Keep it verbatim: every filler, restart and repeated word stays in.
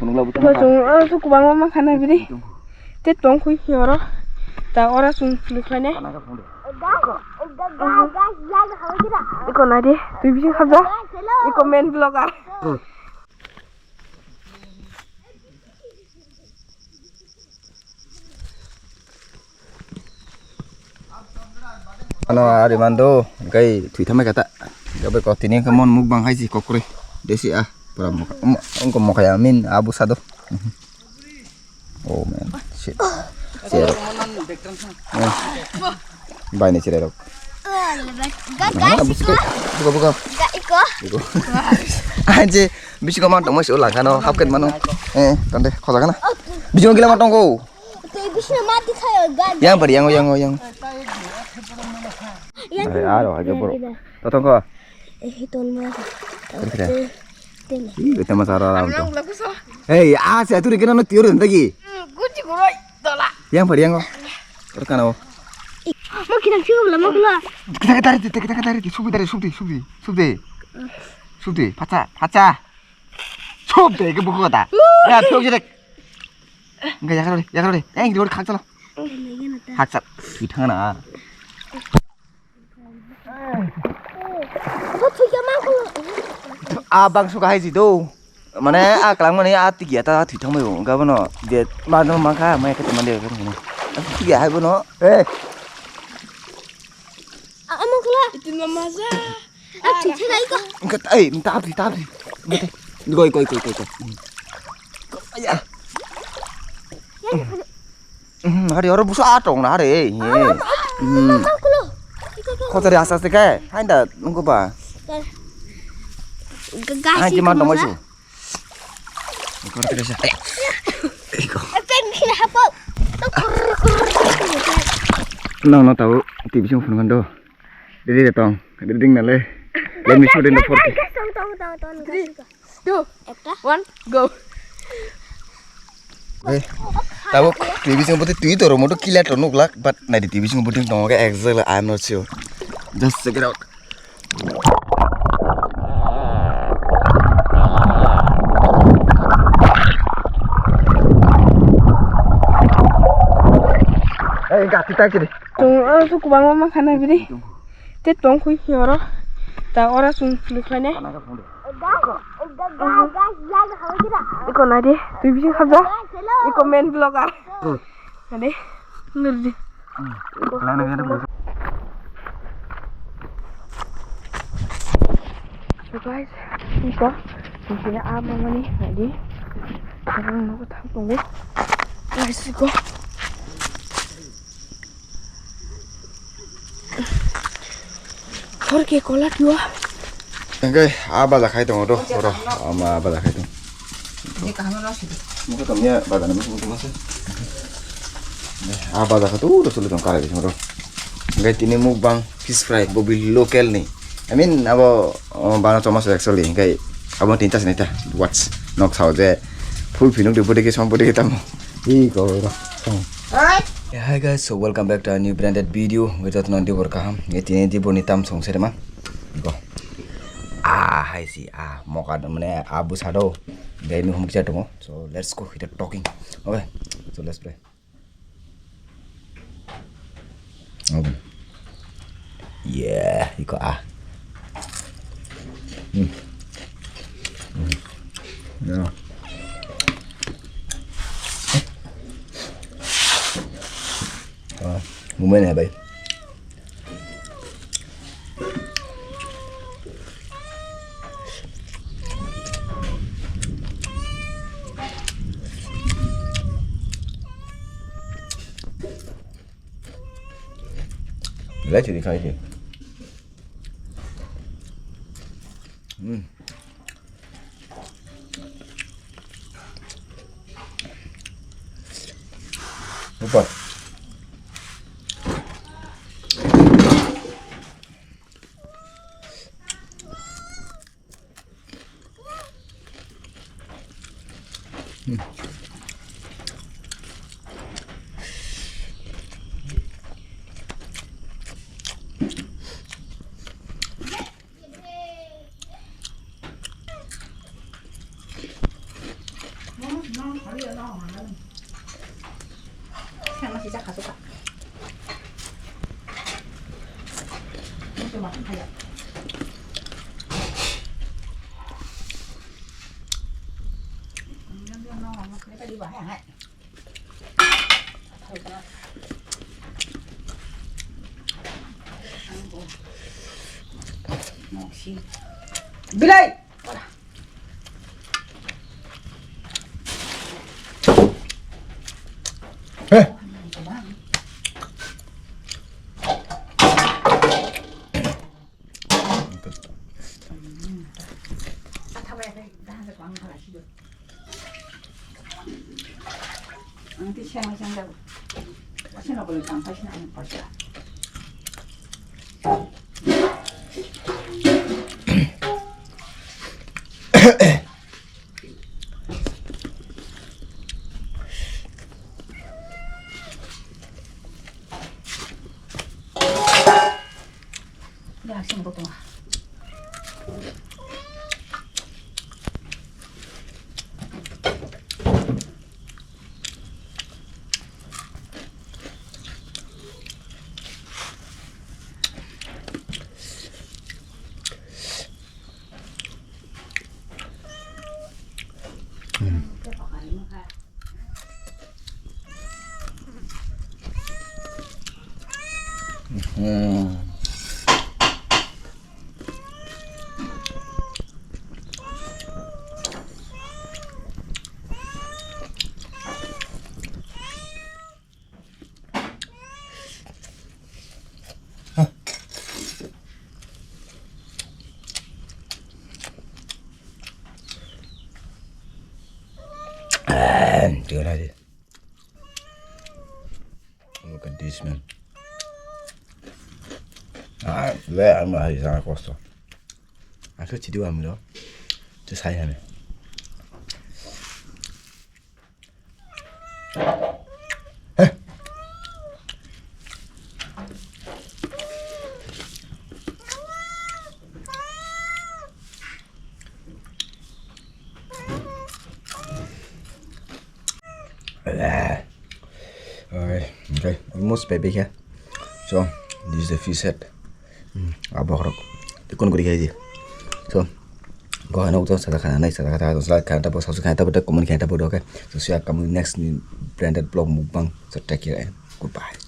Iko chwng, ah, chwng kwbangma mankha na bini. Te tong khui phi oro. Ta ora chwng nukhlai ne. Iko nai di, twi bising habjak. Iko main vlogger. Ano ari mando, kai thui thamai kata. Gabe ko tini ka mon mukbang hai si kokroi. Desi ah, pura mokha. Ongko mokha ya min abu sado. Oh man, shit. Shit. Eh. Bai ni chire rok. Guys, buka, buka, buka. Iko. Iko. Anje, bisi ko man tongmo se langkano, hapket mano. Eh, tande, khoja kana. Bisi ko gila man tongo. Tei bisino ma dikhayo, guys. Yang bar, yang, yang, yang. Yang. Ai, aro, aja bro. Totong ko. Eh, ton ma. Kira. Ih, bete mas aro aro. Hei, ah, saya tu rikena no tiur entah ki. Guci guroi, tola. Yang bar, yang ko. Terkana o. Mau kita sih, belum mau keluar. Kita, kita, kita, kita, kita, subi dari, subi, subi, subi. Subi, pacha, pacha. Subi, ke buku kata. Ya, tuh jadi. Enggak, ya, kalau deh, ya, kalau deh. Eh, di luar khak salah. Khak sal. Di tangan ah. Abo thwi khe ma kholo. A bangso kahai ji do. Mane a klang mani a tigi ata thwi thang mai bo. Ga bono je ma no ma kha mai kha mande ko. Tigi hai bono. Eh. Amo kholo. Itin ma maza. A thwi thang ai ko. Engka tai ta thwi ta thwi. Goi goi goi goi goi. Ya. Ya. Mhm, hari oro busa atong na hari. Khotari asa se kai. Hain da nunggu ba. Hain di man dong maisu. Nang na tau T V sing phun kan do. Didi tong, didi ding na le. Let me shoot in the forty. Three, two, one, go. Tabuk T V sing putih tui toro moto kila to nuk lak, but nai di T V sing putih tong ke exactly, I am not sure. Just check it out. Hey, gati tak kiri. Tong, ah, su kubang mama khana bini. Te tong khui phi oro. Ta ora sung nukhlai ne. Iko nai de, twi bising habjak. Iko main vlogger. Nai de, nurdi. So guys, iko sini ama mani nai de. Sekarang mau ketemu tunggu. Guys, iko. Hor ke kola dua. Engke, a baja khai tongo do, oro, ama baja khai tongo. Ini kaham lo sih. Muka tamya baja ni muka muka masih. A baja khai tu, do sulu tong kare bising ro. Engke tini mukbang fish fry, bobi local ni. I mean, abo, oh, bana chomas actually, engke abo tinta sini ta, watch, nok sao je, full finuk di bodi ke som bodi ke tamo. Ih, kau ro. Hey, hi guys, so welcome back to a new branded video. Gue jat nanti berkaham. Ya tini di boni tam song serema. Go. Ah, hai si. Ah, moka do mane abu sado. Gai mi hum kicha tongo. So let's go hit talking. Okay. So let's play. Open. Yeah, iko ah. Hmm. Hmm. Yeah. Ah, mumai na bai. Lai chiri khai se. Hmm. Super. Bilai! Eh! Ah, look at this, man. Ah, le, ang ma hai sana kosto. Aku chidi wa milo. Tu saya ni. Okay, almost baby here. So, this is the fish head. Hmm, abok rok. Tikun guri khai di. So, go hano uto sada khana nai sada khana sada khana tabo sasu khana tabo comment khana tabo, okay. So, see you upcoming next branded vlog mukbang. So, take care and goodbye.